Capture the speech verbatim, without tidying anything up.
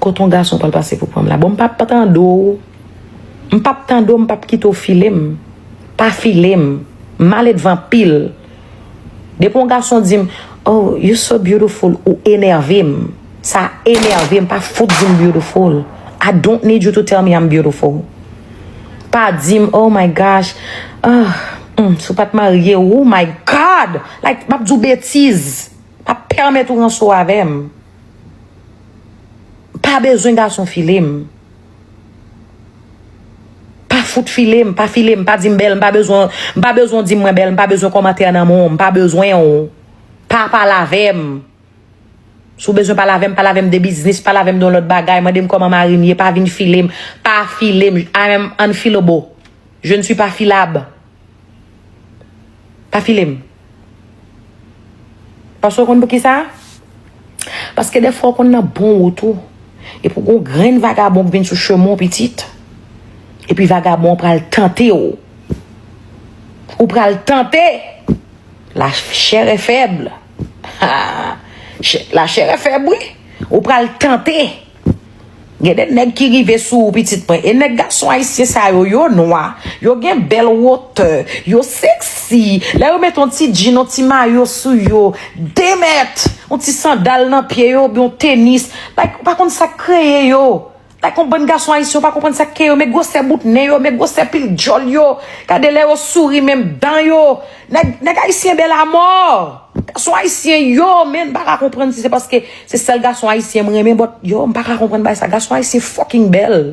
Kote yon gason pral pase pou pran m la? Bon, m p ap tande w. M p ap tande w, m p ap kite w file m. Pa file m. M maledvan anpil. Depi yon gason di m, "Oh, you so beautiful," ou enève m. Sa enève m, pa fout di m beautiful. I don't need you to tell me I'm beautiful. Pa di m, "Oh my gosh, ah, mm, si w pa t marye, oh my God." Like, m ap di w betiz. M ap pèmèt ou ranse w avè m. Pa bezwen gason file m. Pa fout file m, pa file m, pa di m bèl, m pa bezwen, m pa bezwen w di m mwen bèl, m pa bezwen kòmantè nan men w, m pa bezwen w. Pa pale avè m. Si w bezwen pale avè m, pale avè m de biznis, pale avè m de yon lòt bagay, mande m kòman mari m ye, pa vin file m, pa file m, I am unfillable. Je ne suis pas filable. Pa file m. Paske w konn poukisa? Paske dèfwa w konn nan bon wout ou. Epi w gen yon grenn vagabon k vin sou chemen w, pitit. Epi vagabon an pral tante w. Ou pral tante. La chair est faible. La chair est faible, wi. Ou pral tante. Gen de nèg ki rive sou ou, pitit mwen. E nèg gason ayisyen sa yo, yo nwa. Yo gen bèl wotè. Yo sexy. Lè yo met yon ti jean, yon ti mayo sou yo. De mèt. Yon ti sandal nan pye yo, oubyen yon tenis. Like, ou pa konn sa k kreye yo. Like, yon bann gason ayisyen, ou pa konprann sa k kreye yo. Men gwosè bout nen yo, men gwosè pil djòl yo. Gade lè yo souri, menm dan yo. Nèg, nèg ayisyen bèl amò. Gason ayisyen yo, men m pa ka konprann si se paske se sèl gason ayisyen m renmen, but yo, m pa ka konprann bagay sa. Gason ayisyen fucking bèl.